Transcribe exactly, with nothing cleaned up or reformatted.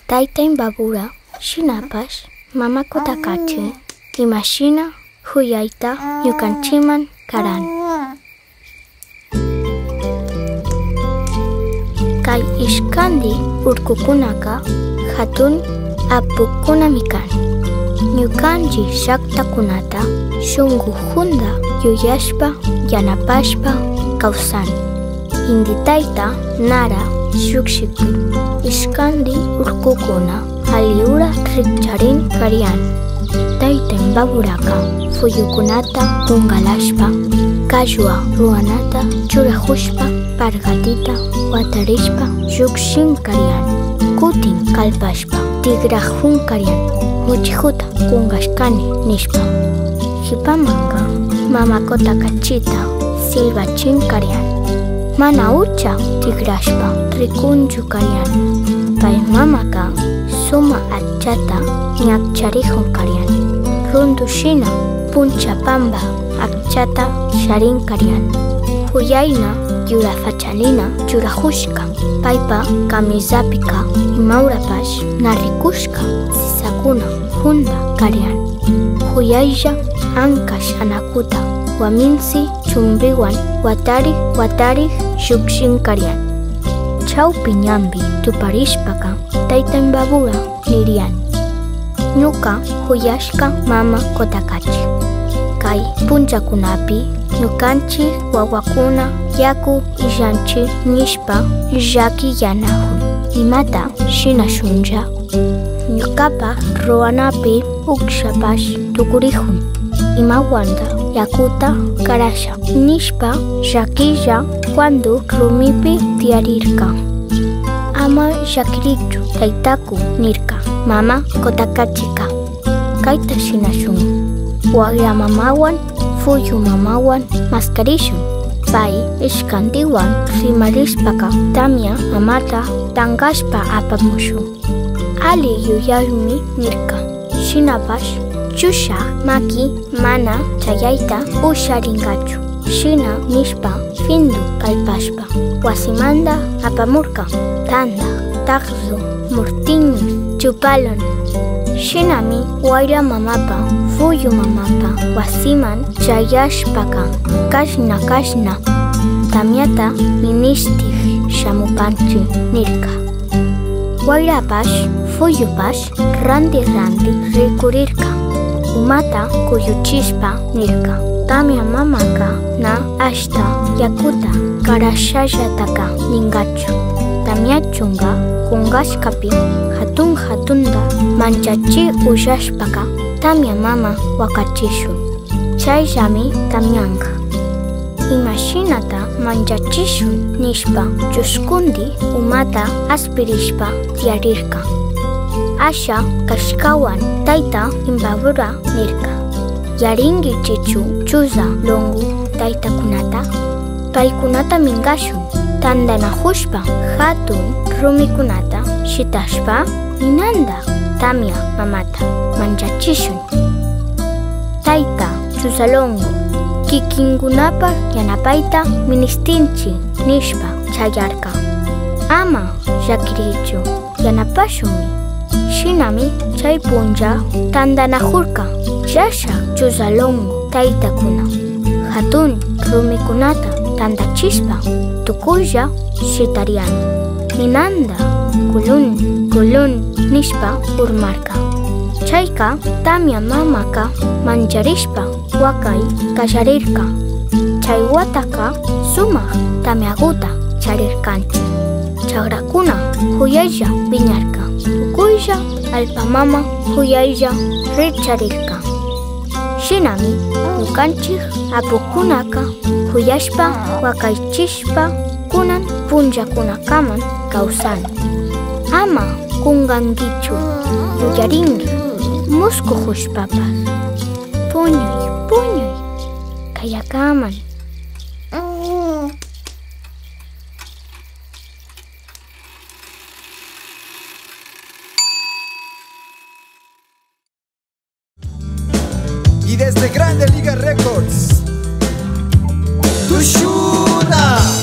Tayta Imbabura shinapash mama Kutakachi imashina kuyayta ñukanchiman karan. Kay ishkandi urkukunaka hatun apukunami kan. Ñukanchi llaktakunata shunku hunda yuyashpa yanapashpa kawsan. Inti tayta Nara llukshipi ishkandi urkukuna alli ura rikcharin karian. Tayta Imbaburaka puyukunata kungalashpa, kallwa ruwanata churakushpa, pargatita watarishpa llukshin karian. Kutin kallpashpa tikrajun karian, muchikuta kungashkani nishpa. Kipamanka mama Kutakachita silbachin karian. Mana ucha tikrashpa rikunchu karian. Pay mamaka suma akchata ñakcharijun karian. Runtu shina puncha pamba akchata charin karian. Kuyayna yura fachalina churajushka. Paypa kamisapika imaurapash na rikushka sisakuna hunda karian. Kuyaylla ankash anakuta waminsi chumbiwan watari watari llukshin karian. Chawpi ñanpi tuparishpaka tayta Imbabura nirian: Ñuka kuyashka mama Kutakachi, kay punchakunapi ñukanchi wawakuna yaku illanchi nishpa llakiyanajun. Imata shinashunlla? Ñukapak ruwanapi ukshapash tukurijun. Imawanta yakuta karasha nishpa llakilla cuando rumipi tiyarirka. Ama llakirikchu taytaku nirka mama Kutakachika. Kayta shinashun, wayra mamawan puyu mamawan maskarishun. Pay ishkandiwan rimarishpaka tamia mamata tangashpa apamushun. Alli yuyaymi nirka. Shinapash chusha maki mana chayayta usharingachu. Shina nishpa findu kallpashpa wasimanta apamurka tanda, taksu, murtiñu, chupalun. Shinami wayra mamapa puyu mamapa wasiman chayashpaka kashna kashna tamiata minishti shamupanchi nirka. Wayrapash puyupash randi randi rikurirka. Umata kuyuchishpa nirka: Tamia mamaka na ashta yakuta karashallataka ningachu. Tamia chunka kungashkapi hatun hatunta manchachi ushashpaka tamia mama wakachishun. Chayllami tamianka. Imashinata manchachishun nishpa chuskundi umata aspirishpa tiyarirka. Asha kashkawan tayta Imbabura nirka: Yarinkichichu chuza longu taytakunata? Paykunata mingashun tandanajushpa hatun rumikunata shitashpa ninanda tamia mamata manchachishun. Tayta, chuza longu, kikinkunapak yanapayta minishtinchi nishpa chayarka. Ama llakirichu, yanapashunmi. Shinami chay punlla tandanajurka llashak chuza longu taytakuna. Hatun rumikunata tandachishpa tukuylla shitarian. Ninanda kulun kulun nishpa urmarka. Chayka tamia mamaka mancharishpa wakay kallarirka. Chay wataka sumak tamiaguta charirkanchi. Chakrakuna kuyaylla wiñarka. Tukuylla allpa mama kuyaylla rikcharirka. Shinami ñukanchik apukunaka kuyashpa wakaychishpa kunan punllakunakaman kawsana. Ama kunkankichu, yuyarinki muskukushpapash. Puñuy, puñuy, kayakaman. Y desde grande el Records. Tushuna.